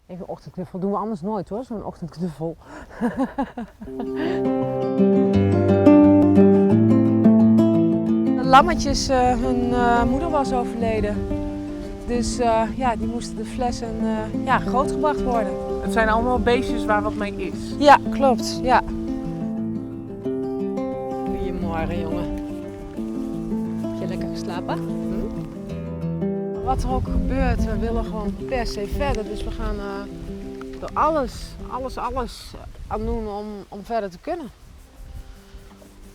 Even een ochtendknuffel doen we anders nooit hoor, zo'n ochtendknuffel. De lammetjes, hun moeder was overleden. Dus ja, die moesten de flessen ja, grootgebracht worden. Het zijn allemaal beestjes waar wat mee is. Ja, klopt. Ja. Goedemorgen, jongen. Heb je lekker geslapen? Wat er ook gebeurt, we willen gewoon per se verder. Dus we gaan er alles, alles, alles aan doen om verder te kunnen.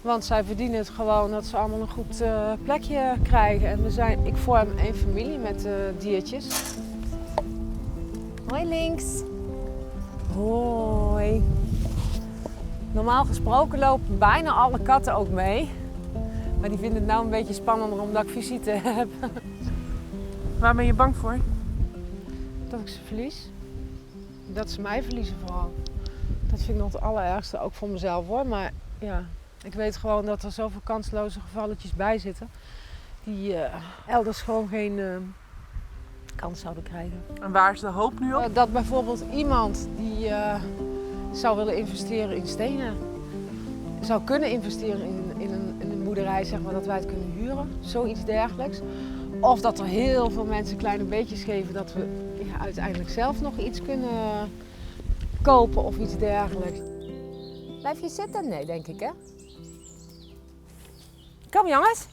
Want zij verdienen het gewoon dat ze allemaal een goed plekje krijgen. En ik vorm één familie met de diertjes. Hoi Lynx. Hoi. Normaal gesproken lopen bijna alle katten ook mee. Maar die vinden het nou een beetje spannender omdat ik visite heb. Waar ben je bang voor? Dat ik ze verlies. Dat ze mij verliezen vooral. Dat vind ik nog het allerergste, ook voor mezelf hoor. Maar ja, ik weet gewoon dat er zoveel kansloze gevalletjes bij zitten. Die elders gewoon geen kans zouden krijgen. En waar is de hoop nu op? Dat bijvoorbeeld iemand die zou willen investeren in stenen. Zou kunnen investeren in een boerderij, dat wij het kunnen huren. Zoiets dergelijks. Of dat er heel veel mensen kleine beetjes geven dat we uiteindelijk zelf nog iets kunnen kopen of iets dergelijks. Blijf je zitten? Nee, denk ik hè. Kom jongens.